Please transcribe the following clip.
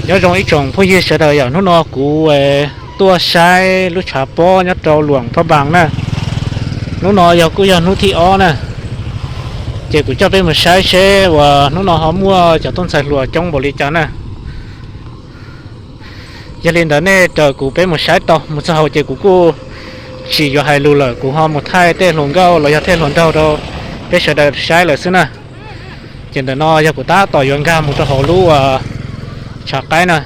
Nyob zoo ib tsoom phooj ywg sawv daws, yog hnub no kuv tuaj saib lub tshav pob nyob rau Luam Phaj Npas na. Hnub no yog kuj yog hnub thib ob na, ces kuv coj peb mus saib seb uas hnub no ho muaj cov tub ntxhais hluas coob npaum li cas na. Yog li ntawd nej raws kuv peb mus saib tau, mus txog hauv ces kuv kuj tsis yuav hais lus lawm, kuv ho mus thaij tej hluas nkauj los yog tej hluas nraug rau peb sawv daws saib lawm xwb na. Ces ntawm no yog kuv tab tom yuav nkag mus rau hauv lub tshav qaib na.